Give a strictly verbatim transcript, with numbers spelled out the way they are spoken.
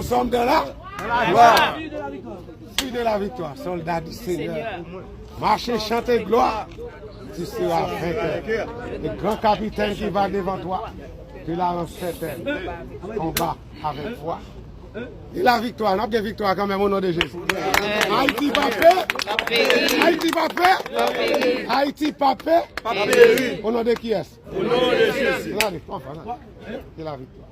Sommes dans la gloire. Fils de la victoire, soldats du Seigneur. Marchez, chantez gloire. Tu seras vainqueur. Le grand capitaine qui va devant toi, tu l'as en certaine. Combat avec foi. E laviktwa, n ap gen viktwa kanmenm, o non de Jezi. Ayiti p ap pe. Ayiti p ap pe. Ayiti p ap pe. O non de kiyès? O non de Jezi. Gade, anfan, gade. E laviktwa.